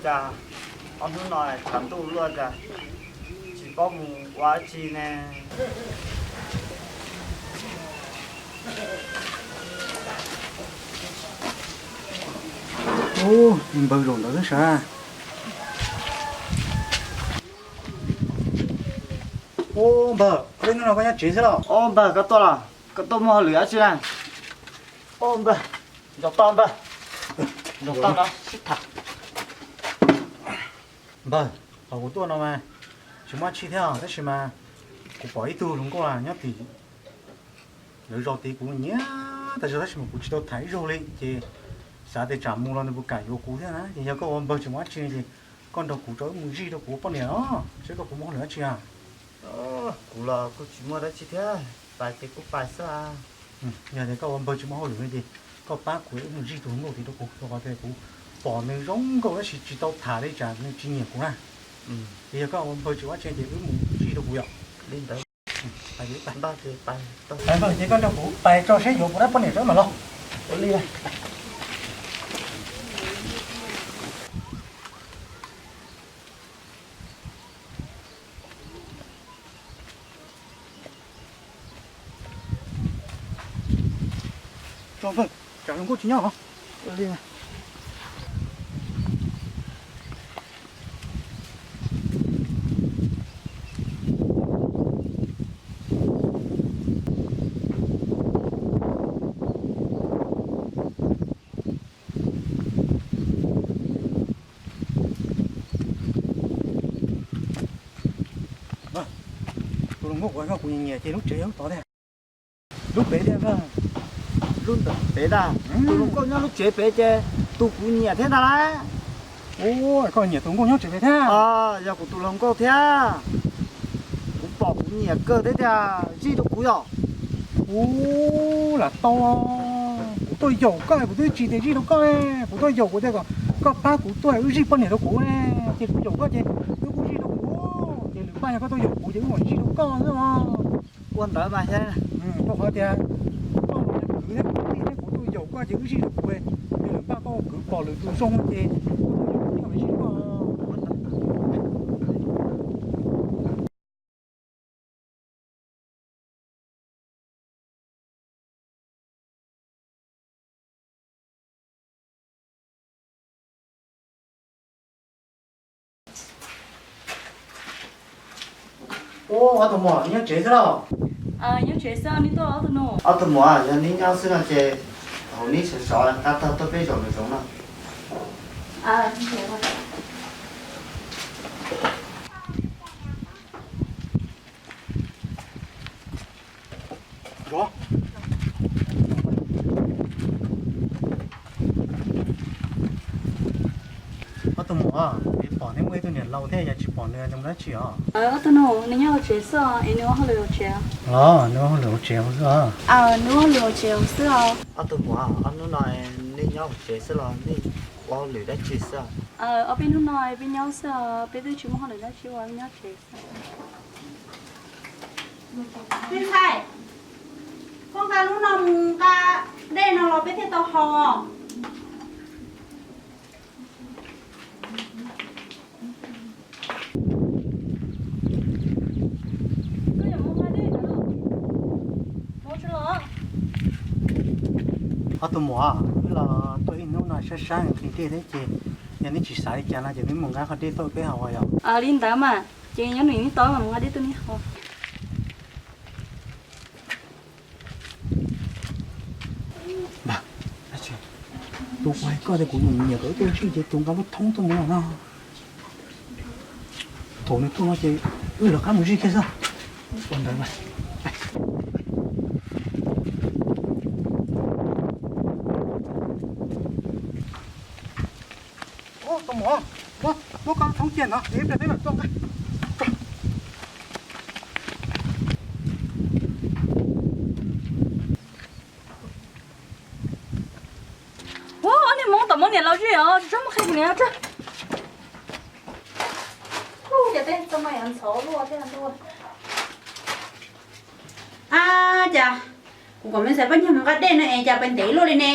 Cas ob hnub no tshav ntuj luaj cas tsis paub mus ua dab tsi ne. Ub, npawg zaum ntawd xwb sav. Ub, npawg, hnub no koj nyob tsev xwb los? Ub, npawg, koj tuaj los? Koj tuaj muaj hauj lwm dab tsi na? Ub, npawg, nrog toj npawg, nrog toj no sib tham. Npawg, qhov kuv tuaj no mas tsis muaj dab tsi thiab os, tab sis mas kuv pom ib tug hluas nkauj nyob tim lawv zos tid, kuv nyiam tas zog tab sis mas kuv tsis tau tham ib zaug li, ces xav tias tsam mus los nws puas kam yuav kuv thiab na. Ces yog koj ua npawg tsis muaj dab tsi ces koj nrog kuv tso wb mus zij rau kuv poj niam os, seb koj puas muaj hauj lwm dab tsi os. Kuv los kuj tsis muaj dab tsi thiab, pais ces kuj pais xwb. Yog tias koj ua npawg tsis muaj hauj lwm no ces koj pab kuv wb mus zij tus hluas nkauj tid rau kuv, rau qhov tias kuv pom nws zoo nkauj tab sis tsis tau tham li, tsam nws tsis nyiam kuv na. Ces yog koj ua npawg tsis muaj dab tsi ces wb mus zij rau kuv yom. Li ntawd, npawg ces koj nrog kuv pais tso seb yuav puas dab poj niam tso mam los. Ua li. Tso npawg, tsam hluas nkauj tsis nyob os. Ua li. Tus hluas nkauj kuv, kuv nyiam ces lub tsev yog lub tod thiab. Lub pem thiab. Lub ntawm pem ntag. Tus hluas nkauj nyob lub tsev pem ces tus kuv nyiam thiab ntag lauj. Ub, koj nyiam tus nkauj nyob tsev pem thiab? Yog kuv tus hluas nkauj thiab. Kuv pom kuv nyiam kawg thiab tiag, zij rau kuv yom. Ub, lam tau. Kuv tuaj yaum koj, kuv twb tsis tias zij rau koj, kuv tuaj yaum kuv tias kom koj pab kuv tuaj wb zij poj niam rau kuv, ces kuv yaum koj ces wb kuj zij rau kuv. Ces lwm paj yog koj tuaj yaum kuv ces wb mam zij rau koj xwb os. Ua ntawd mas, rau qhov tias koj los kwv thiab kuv tij thiab kuv tuaj yaum koj ces wb zij rau kuv, ces lwm paj koj kwv pom lwm tus zoo ces koj tuaj yaum kuv ces wb zij rau koj. Ub, ob tug muam, neb nyob tsev xwb los? Nyob tsev xwb, neb tuaj ob tug nus? Ob tug muam, yog neb nyob xwb no ces haum neb sov sov, qab tag tuaj peb zaum nraum zoov no. Ob tug muam, pom neb muaj ib tug niam laus thiab yog tsis pom nws mus dab tsi os? Ob tug nus, nws nyob hauv tsev xwb os, es nws ua hauj lwm hauv tsev. Los, nws ua hauj lwm hauv tsev xwb os. Nws ua hauj lwm hauv tsev xwb os. Ob tug muam, ob hnub no nej nyob hauv tsev xwb los nej ua hauj lwm dab tsi xwb? Ob peb hnub no peb nyob xwb os, peb twb tsis muaj hauj lwm dab tsi ua, peb nyob tsev xwb. Txiv ntxawm, koj nqa lub no mus nqa dej no los peb thiaj tau haus. Ob tug muam, wb los tuaj ib hnub no sab sab nqhis dej thiab ces yog neb tsis xav li cas no ces peb mus nqa qhov dej tuaj peb haus yom. Li ntawd mas, ces nyob nws neb tau mas mus nqa dej tuaj neb haus. Tus kuv hais koj tias kuv nyiam nyiam kom wb tuaj zij ces tus nqa lub thoob tuaj mus no. Thaum nws tuaj no ces wb lawv qab mus zij kiag xwb. Ua ntawd mas. Tus muam, muab koj lub thoob cia no es peb mam tuaj nqa. Ua, ob niag Hmoob tom muab niam laus zij os, tsis txhob muab qhia kuv niam tso. Ua, cas tej txoj no yuav ntxhov luaj thiab. A, cas kuv kom me ntxhais poj niam mus nqa dej no es cas pais ntev luaj li ne,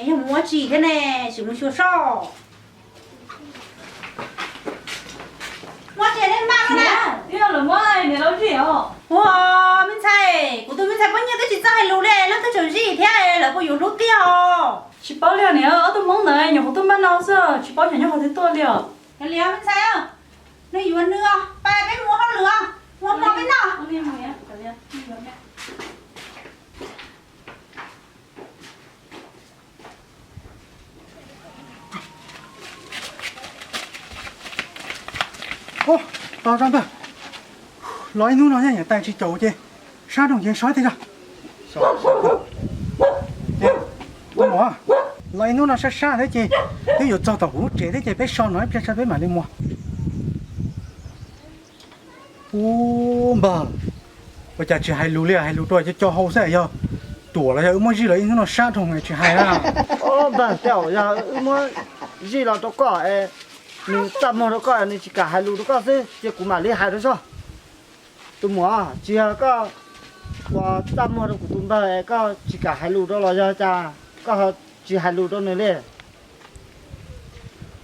yog mus ua tsi thiab ne, tsis mus xyuas soj. Ua, me ntxhais, kuv tus me ntxhais poj niam twb tsis txawj hais lus li, leej twg tseem zij thiab, lawv puas yuav hlub tiag os? Tsis paub li niam, ob tug hmoob ntawd nyuam qhuav tuaj npaj no xwb, tsis paub xyov nyob qhov twg tuaj li os. Kav liam me ntxhais, nws yuav nws os, pab peb mus hauj lwm os, mus hmo peb noj. Tos tso ntag, los ib hnub no nyob nyiam tais tsis caum ces sab nroog ces so thiab tso. Tus muam, los ib hnub no sab sab thiab ces twb yuav txog tom kuv lub tsev thiab ces peb so no ib pliag tso peb mam li mus. Ub npawg, ua cas tsis hais lus li, hais lus rau cov coj hau xwb, yog ruam los yog wb muab zij los ib hnub no sab nroog tsis hais na. Npawg, tej zaum yog wb muab zij los rau koj es nws txaj muag rau koj, nws tsis kam hais lus rau koj xwb ces kuv mam li hais rau soj. Tus muam, tsis yog koj ua txaj muag rau kuv tus npawg es koj tsis kam hais lus rau los yog cas koj ho tsis hais lus rau nws li?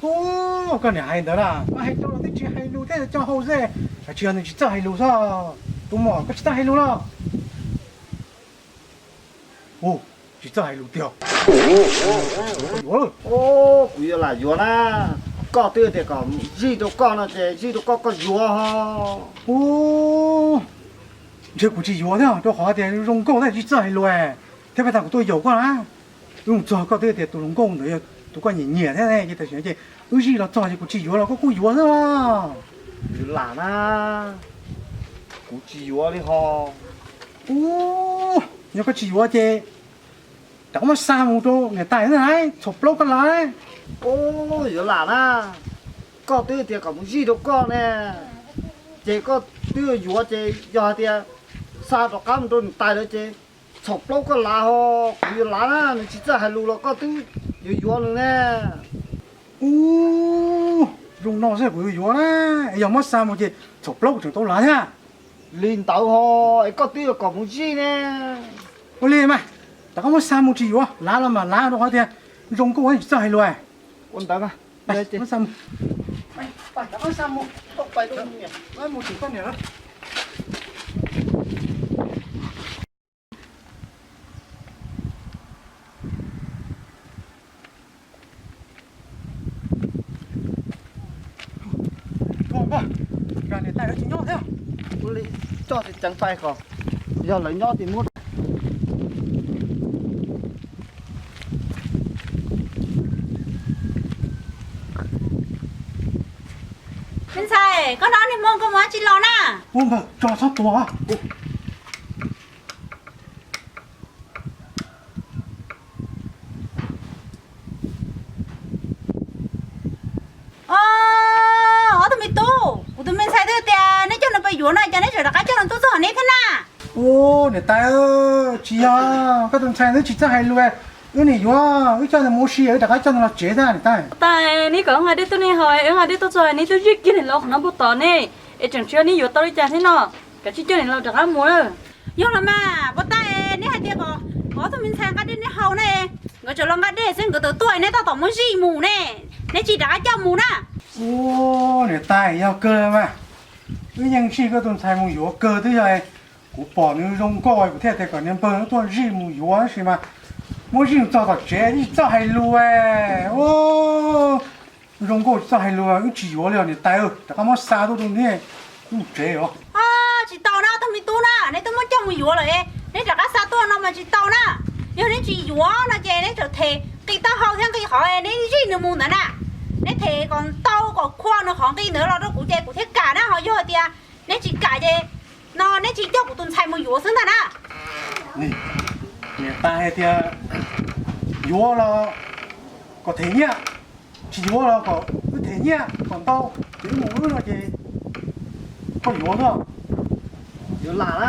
Ub, koj niam hais ntawd na, mas hais rau los twb tsis hais lus thiab coj hau xwb, tsis yog nws tsis txawj hais lus xwb. Tus muam, koj tsis txawj hais lus los? Ub, tsis txawj hais lus tiag. Ub, kuv yuav lam yuav na. Koj twb tias kom zij rau koj no ces zij rau koj, koj yuav ho. Ub, ntshe kuv tsis yuav thiab rau qhov tias zoo nkauj thiab tsis txawj hais lus thiab, peb tas kuv tuaj yaum koj na. Wb mus txog koj twb tias tus hluas nkauj ntawd yog tus koj nyiam nyiam thiab ces tam sim no ces wb zij los txog ces kuv tsis yuav los koj kuj yuav xwb. Yuav lam na, kuv tsis yuav li ho. Ub, yog koj tsis yuav ces rov qab muab xa mus rau niam tais na, txhaum plaub koj lawm. Ub, yuav lam na, koj twb tias kom mus zij rau koj ne, ces koj twb yuav ces yog hais tias xa rov qab mus rau niam tais lawm ces txhaum plaub koj lawm ho. Kuv yuav lam na, nws tsis txawj hais lus los koj twb yuav yuav nws ne. Ub, zoo no xwb kuv yuav yuav na, es yog muab xa mus ces txhaum plaub kuv tseem tau lav thiab. Li ntawd ho, es koj twb yuav kom mus zij ne. Ua li mas, rov qab muab xa mus tsis yuav, lav los mas lav rau qhov tias zoo nkauj tsis txawj hais lus. Ua ntawd mas, muab xa mus, rov qab xa mus, mus tseem koj niam lawm. Ua li, coj tsis ceev fais kom yog lawv nyob ces muab. Me ntxhais, koj hnov niag hmoo koj mus dab tsi los na? Ub npawg, tso txhob tua. Ob tug me tub, kuv tus me ntxhais twb tias neb coj nws pais yuav no, cas neb tseem rov qab coj nws tuaj txog neb thiab na? Ub, niam tais, tsis yog, koj tus ntxhais twb tsis txawj hais lus, wb nim yuav, wb coj nws mus ua si, wb rov qab coj nws los tsev xwb niam tais. Tais, neb kom wb nqa dej tuaj nej haus, wb nqa dej tuaj txog neb twb zij kiag niam laus qhov no puag tod ne, es tseem tsis yog neb yuav tau li cas thiab no, kav tsij coj niam laus rov qab mus lawm. Yog los mas, puas tais, neb hais tias kom ob tug me ntxhais nqa dej neb haus ne, nkawd tseem los nqa dej xwb nkawd tawm tuaj neb tab tom muab zij mus ne, neb tsis rov qab coj mus na. Ub, niam tais, yog kawg mas, wb yeej zij koj tus ntxhais mus yuav kawg twb yog kuv pom nws zoo nkauj kuv thiaj tias kom niag npawg tuaj zij mus yuav tab sis mas muab zij mus txog tom tsev tsis txawj hais lus. Ub, zoo nkauj tsis txawj hais lus wb tsis yuav li os niam tais, rov qab muab xa tuaj rau neb mus tsev os. Tsis tau na, ob tug me tub na, neb twb muab coj mus yuav lawm, neb rov qab xa tuaj no mas tsis tau na. Yog neb tsis yuav no ces neb txawm them nqi taub hau thiab nqi qhov neb zij nws mus ntawd na. Neb them kom ntau kom khua nws qhov nqi ntawd los rau kuv ces kuv thiaj kam na, ho yog hais tias neb tsis kam ces no neb tsis coj kuv tus ntxhais mus yuav xwb ntag na. Niam tais hais tias yuav los kom them nyiaj, tsis yuav los kom wb them nyiaj kom ntau, ces wb mus wb no ces koj yuav xwb. Yuav lam na,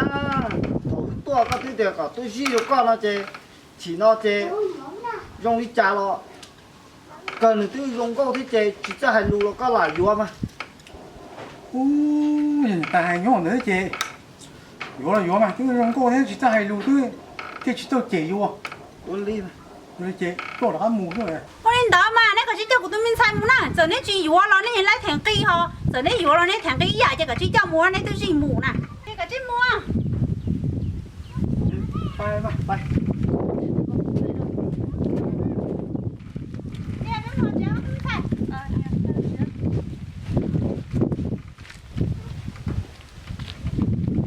thaum wb tuaj koj twb tias kom tuaj zij rau koj no ces, chim no ces zoo li cas los kawg nws twb zoo nkauj thiab ces tsis txawj hais lus los koj lam yuav mas. Ub, yog niam tais hais nyob ntawd ces yuav los yuav mas, twb zoo nkauj thiab tsis txawj hais lus twb thiaj tsis txawj cem yus. Ua li, ua li ces tuaj rov qab mus xwb. Ua li ntawd mas neb kav tsij coj kuv tus me ntxhais mus na, txawm neb tsis yuav los neb yeej laib them nqi ho, txawm neb yuav los neb them nqi ib yam ces kav tsij coj mus neb twb zij mus na. Neb kav Tsis mus.